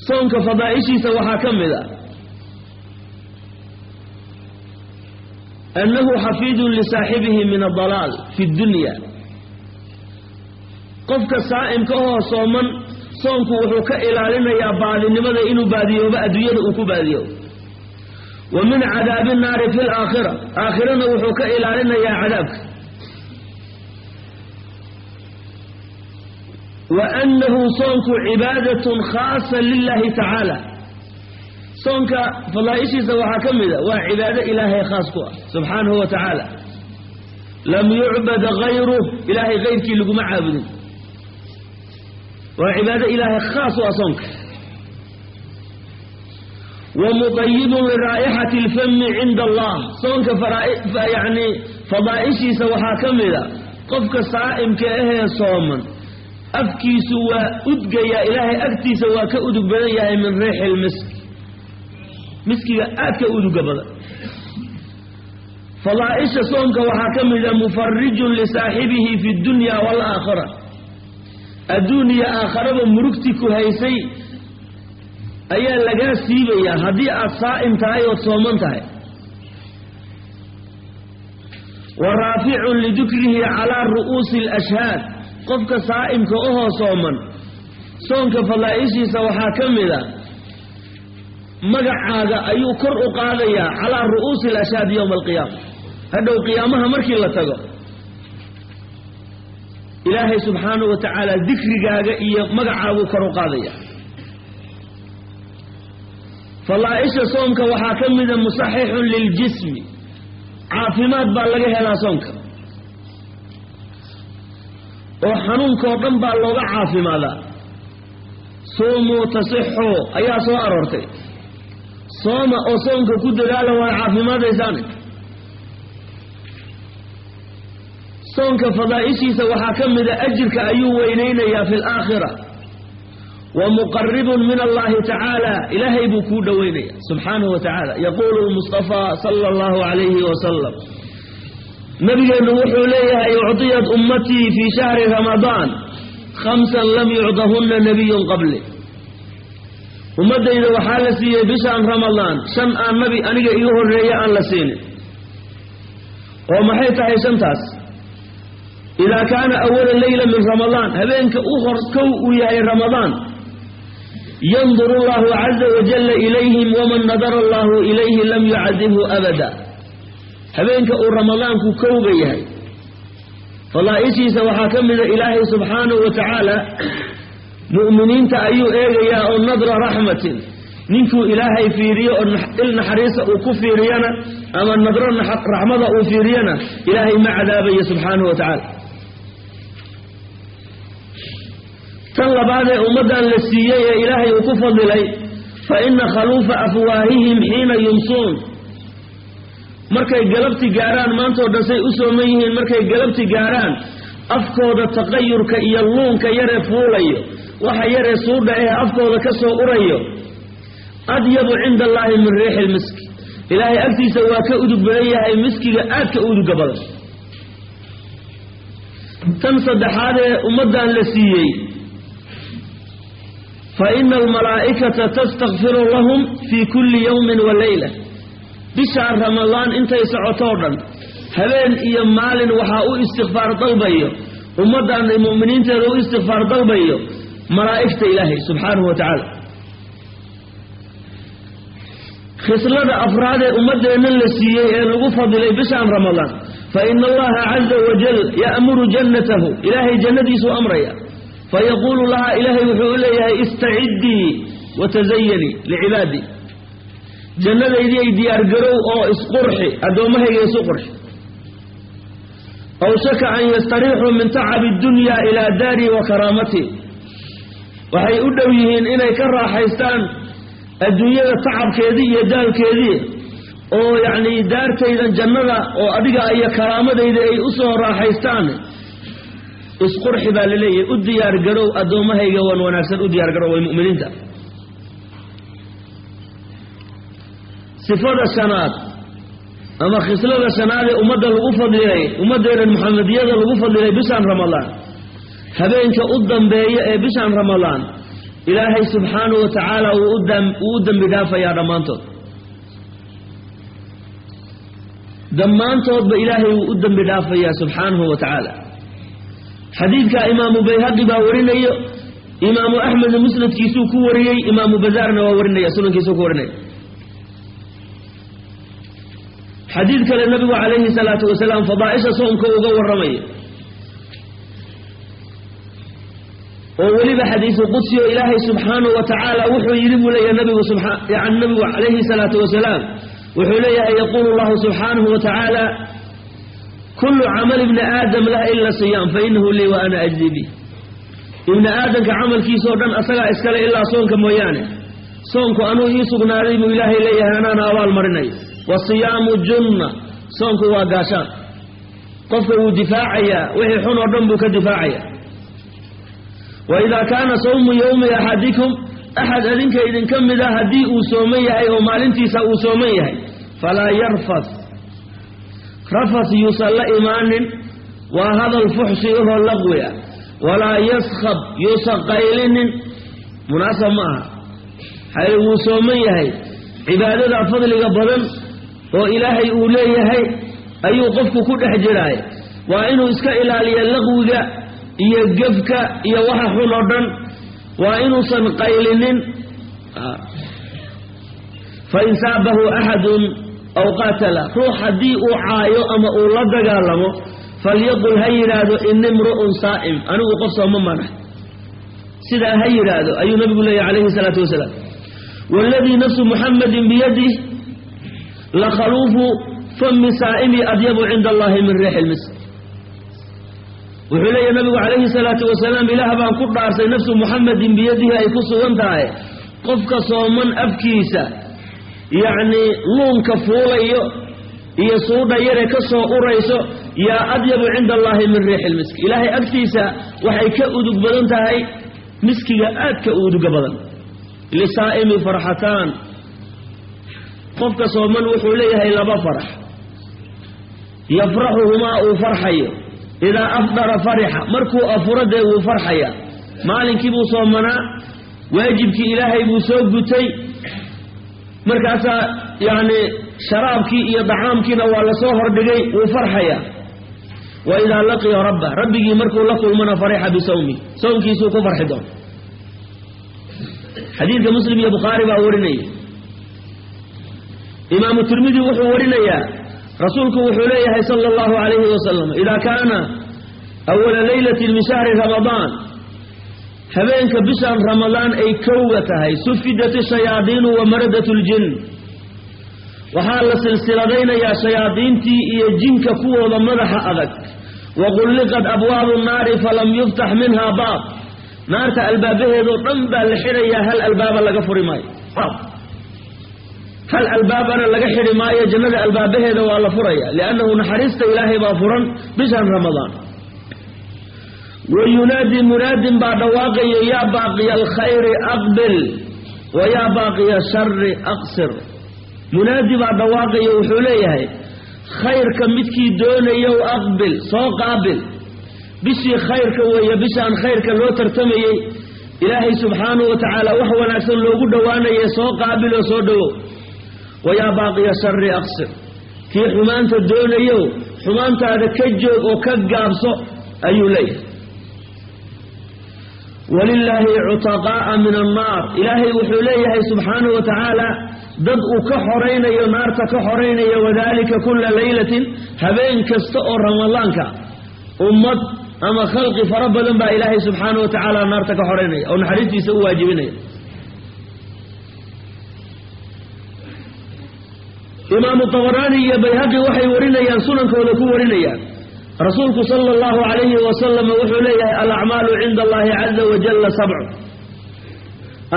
Soonka fadaa'ishiisa waxaa ka mid ah annahu xafiidun lisaaxibihi min adalaal fi ddunya. Qofka saa'imka ahoo sooman, soonku wuxuu ka ilaalinayaa baadinimada, inuu baadiyoobo, adduunyada uu ku baadiyo. Wa min cadaabi nnaari fi laakhira, aakhirana wuxuu ka ilaalinayaa cadaabka. Wa annahu soonku cibaadatun khaasa lilahi tacaala. Soonka fadaa'ishiisa waxaa ka mid a waa cibaado Ilaahay khaas ku ah subxaanahu wa tacaala, lam yucbad gayruh, Ilaahay kayrkii laguma caabudin. Waa cibaado Ilaahay khaas u ah soonka. Wa mutayibun liraa'ixati alfami cinda Allah. Soonka yani fadaa'ishiisa waxaa ka mid a qofka saa'imka ahee sooman afkiisu waa udgayaa, Ilaahay agtiisa waa ka udug badan yahay min riixi lmisk, miskiga aad ka uduga badan. Fadaa'isha soonka waxaa ka mida mufarijun lisaaxibihi fi dunya waalaakhira, adduun iyo aakharaba murugti ku haysay ayaa lagaa siibayaa haddii aad saa'im tahay ood sooman tahay. Wa raaficun lidikrihi calaa ru'uusi alashhaad. Qofka saa'imka ahoo sooman, soonka fadaa'ishiisa waxaa ka mid a magacaaga ayuu kor u qaadayaa calaa ru'uusi alashhaad yowma alqiyaama. Hadhow qiyaamaha markii la tago, Ilaahay subxaanahu wa tacaala dikrigaaga iyo magacaaguu kor u qaadaya. Fadaa'isha soomka waxaa ka mida musaxixun liljismi, caafimaad baa laga helaa soonka oo xanuunkoo dhan baa looga caafimaadaa. Suumuu tasixuu ayaa soo aroortay, sooma oo soonka ku dadaala, waa caafimaadaysaane. Soonka fadaa'ishiisa waxaa ka mida ajirka ayuu weynaynayaa fi alaakhira. Wa muqaribun min Allahi tacaala, Ilaahay buu kuu dhoweynaya subxaanahu wa tacaala. Yaquulu lmustafaa sala Allahu calayhi wasalam, nabigeennu wuxuu leeyahay: ucطiyat ummatii fii shahri Ramadaan khamsan lam yucdahunna nabiyun qabli. Ummaddayda waxaa la siiyey bishaan Ramadaan shan aan nabi aniga iga horreeya aan la siinin. Oo maxay tahay shantaas? Idaa kaana awala leyla min Ramadaan, habeenka u hor kow uu yahay Ramadaan, yanduru Allahu caza wajalla ilayhim, waman nadara Allahu ilayhi lam yucadibhu abada. Habeenka uu Ramadaanku kowga yahay, fadaa'ishiisa waxaa ka mida Ilaahay subxaanahu wa tacaala mu'miniinta ayuu eegayaa oo nadra raxmatin. Ninkuu Ilaahay fiiriyo oo il naxariisa uu ku fiiriyana ama nadro raxmada uu fiiriyana, Ilaahay ma cadaabayo subxaanahu wa tacaala. Tan labaadee ummaddan la siiyey ee Ilaahay uu ku fadilay, fa ina khaluufa afwaahihim xiina yumsuun, markay galabti gaarhaan, maantao dhan say u sooman yihiin, markay galabti gaarhaan afkooda taqayurka iyo luunka yaree fuulayo, waxa yaree suudha ee afkooda ka soo urayo, adyabu cinda Allaahi min riixi lmiski, Ilaahay agtiisa waa ka udug badan yahay miskiga aadka u uduga badan. Tan saddexaadee ummaddan la siiyey, fa ina almalaa'ikata tastakfiru lahum fii kulli yawmin wa leyla. Bishaa Ramadaan intay socotoo dhan, habeen iyo maalin waxaa u istikfaar dalbayo ummaddan mu'miniinteeda, u istikfaar dalbayo malaa'igta Ilaahay subxaanahu wa tacaala. Khislada afraadee ummaddeenna la siiyey ee lagu fadilay bishaan Ramadaan, fa ina Allaha caza wajal ya'muru jannatahu, Ilaahay jannadiisuu amraya, fayaquulu lahaa, Ilaahay wuxuu u leeyahay: istaciddii watazayanii licibaadii. Jannadaydii ay diyaargarow oo isqurxi, addoommahayga isu qurxi. Awshaka an yastariixuu min tacabi addunya ilaa daarii wa karaamatii, waxay u dhow yihiin inay ka raaxaystaan adduunyada tacabkeedii iyo daalkeedii, oo yacni daartaydan jannada oo adiga iyo karaamadayda ay u soo raaxaystaan. Isqurxi baa la leeyahay, u diyaargarow addoommahayga wan wanaagsan, u diyaargarow way mu'miniinta. Sifada shanaad ama khislada shanaad ee ummadda lagu fadlilay, ummaddeena Muxamediyada lagu fadlilay bishaan Ramadaan, habeenka u dambeeya ee bishaan Ramadaan Ilaahay subxaanahu wa tacaala wuu u dembi dhaafayaa dhammaantood. Dhammaantoodba Ilaahay wuu u dembi dhaafayaa subxaanahu wa tacaala. Xadiidka Imaamu Bayhaqi baa warinayo, Imaamu Axmedna musnadkiisuu ku wariyey, Imaamu Bazaarna waa warinaya, sunankiisuu ku warinaya. Xadiid kale nabigu calayhi salaatu wasalaam fadaaisha soomka uga warramaya, oo weliba xadiisu qudsi oo Ilaahay subxaanahu wa tacaala wuxuu yidhi buu leeyahay nabigu yani nabigu calayhi salaatu wasalaam wuxuu leeyahay, yaquulu llahu subxaanahu wa tacaala kullu camal ibni aadam lah ila siyaam fa inahu lii wa ana ajzi bih. Ibni aadamka camalkiisoo dhan asagaa iskale ilaa soonka mooyaane. Soonku anuu ii sugnaaday buu Ilaahay leeyahay, anaana abaal marinayo. Wasiyaamu junna, soonku waa gaashaan, qofka wuu difaacayaa, wixii xun oo dhan buu ka difaacaya. Wa idaa kaana sawmu yowmi axadikum, axad adinka idinka mid a haddii uu sooman yahay oo maalintiisa uu sooman yahay, falaa yarfas, rafas yuusan la imaanin, waa hadal fuxshi ahoo laqwi ah. Walaa yaskhab, yuusan qaylinin, munaasab ma aha, maxaa wuu sooman yahay. Cibaadada fadliga badan oo Ilaahay uu leeyahay ayuu qofku ku dhex jiraay, waa inuu iska ilaaliya laqwiga iyo gefka iyo waxa xun oo dhan, waa inuusan qaylinin. Fain saabahu axadun aw qaatala, ruux haddii uu caayo ama uu la dagaalamo, falyaqul ha yidhaahdo ini imru'un saa'im, anigu qof sooma manax, sidaa ha yidhaahdo ayuu nabigu leeyahy calayhi salaatu wasalaam. Waaladii nafsu muxamadin biyadih lakhaluufu fami saa'imi adyabu cinda allahi min riixi lmisk. Wuxuu leeyahy nabigu calayhi salaatu wasalaam, ilaah baan ku dhaarsay nafsu muxamadin biyadihi ay ku sugan tahay, qofka sooman afkiisa yacnii luunka fuulayo iyo suudha yare ka soo urayso yaa adyabu cinda allahi min riixi lmisk. Ilaahay agtiisa waxay ka udug badan tahay miskiga aadka u uduga badan. Lisaa'imi farxataan, qofka sooman wuxuu leeyahay laba farax, yafraxuhumaa uu farxayo idaa afdara farixa, markuu afuro dee wuu farxayaa. Maalinkii buu soomanaa, waajibkii Ilaahay buu soo gutay, markaasaa yacni sharaabkii iyo dacaamkiina waa lasoo hordhigay, wuu farxayaa. Wa idaa laqiya rabbah, rabbigii markuu la kulmana farixa bisawmi, soomkiisuu ku farxi doona. Xadiidka Muslim iyo Bukhaari baa warinaya. Imaamu Tirmidi wuxuu warinayaa rasuulku wuxuu leeyahay sala allahu calayhi wasalam, idaa kaana awala leylatin min shahri ramadaan, habeenka bishaan Ramadaan ay kowga tahay, sufidat ashayaadiinu wa maradat ljin, waxaa la silsiladaynayaa shayaadiintii iyo jinka kuwooda madaxa adag. Wa qulliqat abwaabu nnaari falam yuftax minha baab, naarta albaabaheedoo dhan baa la xidhayaa, hal albaaba laga furi maayo, hal albaabana laga xidhi maayo. Jannada albaabaheeda waa la furaya, liannahu naxariista Ilaahay baa furan bishan Ramadaan. Wa yunaadi munaadin baa dhawaaqayo, yaa baaqiya alkhayri aqbil wa yaa baaqiya ashari aqsir. Munaadi baa dhawaaqayo, wuxuu leeyahay khayrka midkii doonayow aqbil, soo qaabil. Bishii khayrka weeye, bishaan khayrka loo tartamayey, Ilaahay subxaanahu wa tacaala wax wanaagsan loogu dhowaanaye, soo qaabil oo soo dhowow. Wayaa baaqiya shari aqsir, kii xumaanta doonayow xumaantaada ka joog oo ka gaabso ayuu leeyahay. Walilaahi cutaqaa'a min annaar, Ilaahay wuxuu leeyahay subxaanahu wa tacaala dad uu ka xoraynayo naarta ka xoraynayo. Wadaalika kulla laylatin, habeen kasta oo Ramadaanka ummad ama khalqi fara badan baa Ilaahay subxaanahu wa tacaala naarta ka xoraynaya oo naxariistiisa u waajibinaya. Imaamu Tabaraani iyo Bayhaqi waxay warinayaan, sunankooda ku warinayaan, rasuulku sala allahu calayhi wasalam wuxuu leeyahay alacmaalu cinda allahi caza wajalla sabcu,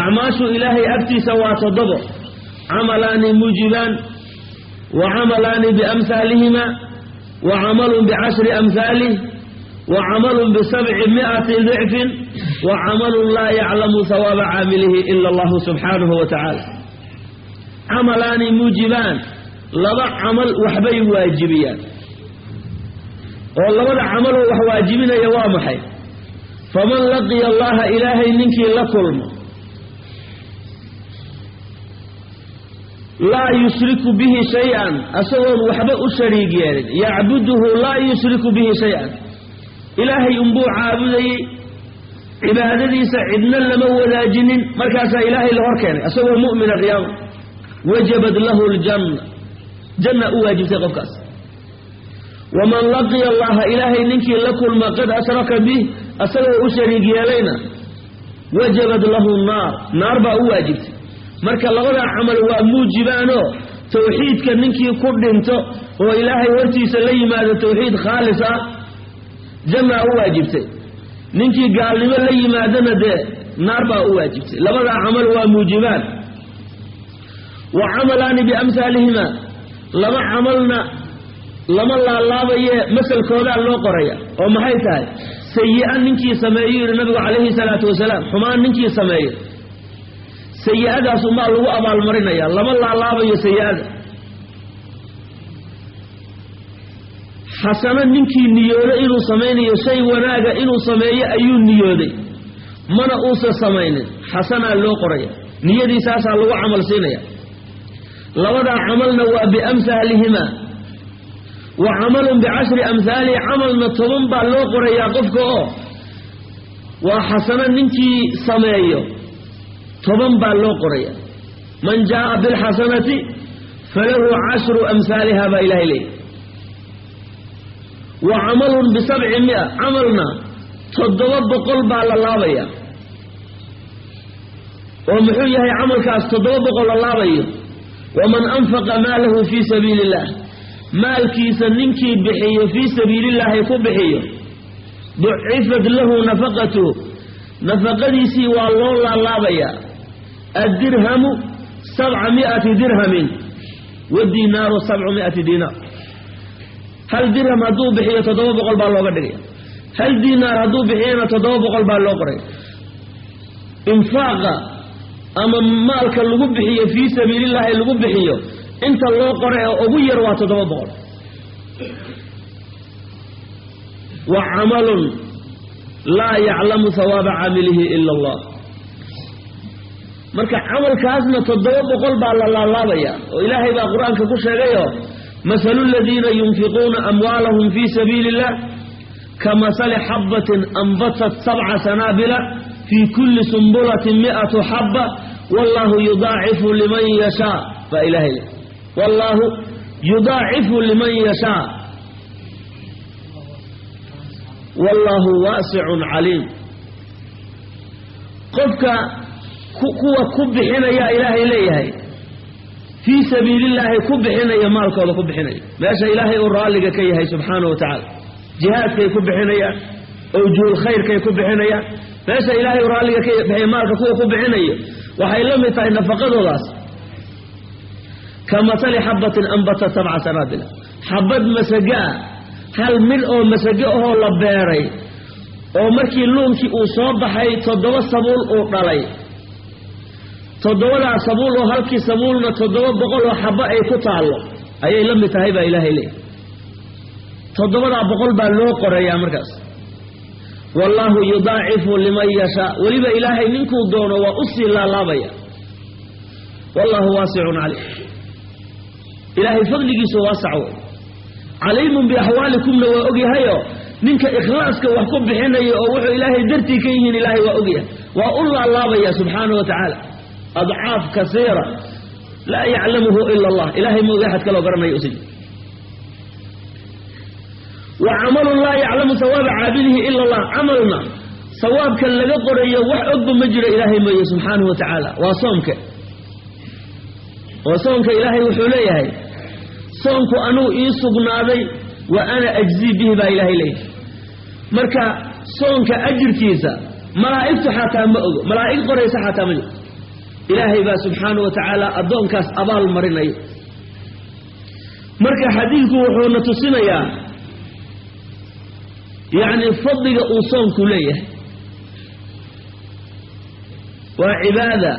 acmaashu Ilaahay agtiisa waa 7, camalaani muujibaan wa camalaani biamhaalihima wa camalun bicashri amhaalih wa camalun bisabci mi'ati dicfin wa camalun laa yaclamu hawaaba caamilihi ila allahu subxaanahu wa tacaala. Camalaani muujibaan, laba camal waxbay waajibiyaan, oo labada camaloo wax waajibinaya waa maxay? Faman laqiya allaha, Ilaahay ninkii la kulmo, Laa yushriku bihi shay-an, asagoon waxba u shariig yeelin. Yacbuduhu laa yushriku bihi shay-an, ilaahay unbuu caabudayey, cibaadadiisa cidna lama wadaajinin. Markaasaa ilaahay la hor keenay asagoo mu'mina qiyaama, wajabad lahu ljanna, janna u waajibtay qofkaas. Waman laqiya allaha, ilaahay ninkii la kulma, qad ashraka bih, asagoo u shariig yeelayna, wajabad lahu naar, naar baa u waajibtay. Marka labadaa camal waa muujibaanoo tawxiidka ninkii ku dhinto oo ilaahay hortiisa la yimaado tawxiid khaalis ah, jannaa u waajibtay. Ninkii gaalnimo la yimaadana dee naar baa u waajibtay. Labadaa camal waa muujibaan. Wa camalaani biamhaalihima, laba camalna lama laalaabaye, masalkoodaa loo qoraya. Oo maxay tahay? Sayi-a ninkii sameeyo, yidhi nabigu calayhi salaatu wasalaam, xumaan ninkii sameeyo, sayi-adaas unbaa lagu abaalmarinaya, lama laalaabayo sayi-ada. Xasano ninkii niyoodo inuu samaynayo, shay wanaaga inuu sameeyo ayuu niyooday, mana uusan samaynin, xasanaa loo qoraya, niyadiisaasaa lagu camal siinaya. Labadaa camalna waa biamhaalihima. Wa camalun bicashri amhaalihi, camalna 10 baa loo qorayaa qofka, oo waa xasano ninkii sameeyo 10 baa loo qoraya. Man jaaa bilxasanati falahu 10 amhaaliha baa ilahay leeyay. Wa camalun bi700, camalna 700 baa la laabaya. Oo muxuu yahay camalkaas 700 la laabayo? Waman anfaqa maalahu fii sabiili illah, maalkiisa ninkii bixiyo fii sabiilillaahi ku bixiyo, ducifat lahu nafaqatuhu, nafaqadiisii waa loo laalaabayaa. Addirhamu 700 dirhamin wadiinaaru 700 diinaar. Hal dirham hadduu bixiyo 700 baa looga dhigaya, hal diinaar hadduu bixiyana 700 baa loo qoraya. Infaaqa ama maalka lagu bixiyo fii sabiilillaahi lagu bixiyo, inta loo qoray oo ugu yar waa 700. Wa camalun laa yaclamu hawaaba caamilihi ila allah. Marka camalkaasna 700 baa la laalaabaya, oo ilaahay baa qur-aanka ku sheegayo: mahalu aladiina yunfiquuna amwaalahum fii sabiili illah kamasali xabatin anbatat 7 sanaabila fii kulli sumbulatin 100 xaba wallahu yudaacifu liman yashaa, baa ilahay le, wallaahu yudaacifu liman yashaa wallaahu waasicun caliim. Qofka kuwa ku bixinaya, ilaahay leeyahay, fii sabiilillaahi ku bixinaya, maalkooda ku bixinaya meesha ilaahay uu raalliga ka yahay subxaanahu wa tacaala, jihaadkay ku bixinayaan, awjuhul khayrkay ku bixinayaan, meesha ilaahay uu raalliga ka bixiya maalka kuwa ku bixinayo, waxay la mid tahay nafaqadoodaas ka masali xabatin anbatat 7 sanaabila, xabad masagaa, hal mid oo masage ahoo la beeray, oo markii luunkii uu soo baxay 7 sabuul uu dhalay, 7daa sabuul oo halkii sabuulna 700 oo xabo ay ku taallo ayay la mid tahay baa ilaahay leeyahy. 700 baa loo qorayaa markaas. Wallaahu yudaacifu liman yashaa, weliba ilaahay ninkuu doono waa usii laalaabaya. Wallaahu waasicun caliim, ilaahay fadligiisu waasac wey. Caliimun biaxwaalikumna waa ogyahayo, ninka ikhlaaska wax ku bixinayo oo wuxuu ilaahay dartii ka yihiin ilaahay waa ogyahay, waa u laalaabaya subxaanahu wa tacaala adcaaf kasiira laa yaclamuhu ila allah, ilahay mooga axad kaloo garanaya usi. Wa camalun laa yaclamu sawaaba caabidihi ila allah, camalna sawaabkan laga qorayo wax ogba ma jiro ilaahay mooye subxaanahu wa tacaala, waa soomka. Oo soonka ilaahay wuxuu leeyahay: soonku anuu ii sugnaaday, wa ana ajzii bihi baa ilaahay leeyahay. Marka soonka ajirkiisa malaa'igtu xataa ma ogo, malaa'ig qoraysa xataa ma jiro, ilaahay baa subxaanahu wa tacaala addoonkaas abaal marinayo. Marka xadiidku wuxuuna tusinayaa yacni fadliga uu soonku leeyahay, waa cibaada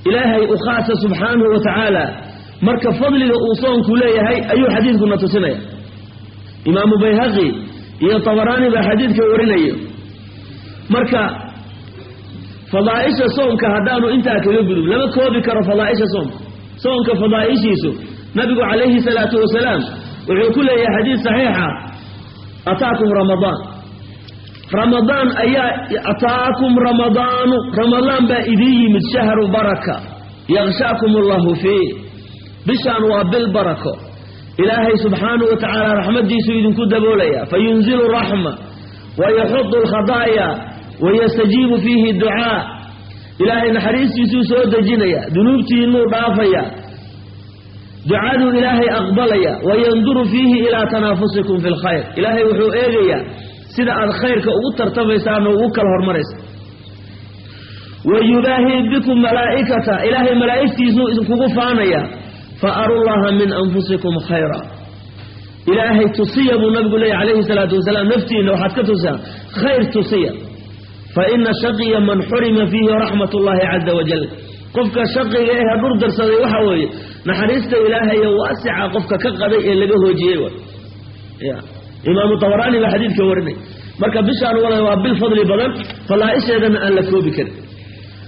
ilaahay u khaasa subxaanahu wa tacaala. Marka fadliga uu soonku leeyahay ayuu xadiidkuna tusinaya. Imaamu Bayhaqi iyo Tabaraani baa xadiidka warinayo. Marka fadaaisha soomka haddaanu intaa kaga gudub, lama koobi karo fadaaisha soomka. Soonka fadaa'ishiisu nabigu calayhi salaatu wasalaam wuxuu ku leeyahay xadiis saxiixa: ataakum ramadaan, Ramadaan ayaa, ataakum ramadaanu, Ramadaan baa idiin yimid, shahru baraka yakshaakum allahu fiih. Bishaan waa bil barako, Ilaahay subxaanahu wa tacaala raxmadiisuu idinku daboolaya. Fayunzilu raxma wayaxudu alkhadaaya wayastajiibu fiihi ducaa. Ilaahay naxariistiisuu soo dejinaya, dunuubtiinuu dhaafaya, ducaduu Ilaahay aqbalaya. Wayanduru fiihi ilaa tanaafusikum fi lkhayr. Ilaahay wuxuu eegayaa sida aad khayrka ugu tartamaysaan oo ugu kala hormaraysa. Wayubaahi bikum malaa'ikata, Ilaahay malaa'igtiisuu idinkugu faanaya. Fa aru llaha min anfusikum khayra, Ilaahay tusiya buu nabigu leeyahy calayhi salaatu wasalaam. Naftiina waxaad ka tusaan khayr tusiya. Fa ina shaqiya man xurima fiihi raxmat ullahi caza wajal. Qofka shaqiga ehe dhur darsaday waxa weeye naxariista Ilaahayo waasica qofka ka qaday ee laga hoojiyey. Ya Imaamu Tabaraani baa xadiidka warinay. Marka bishaan wala waa bil fadli badan, falaa'isheedana aan la koobi karin.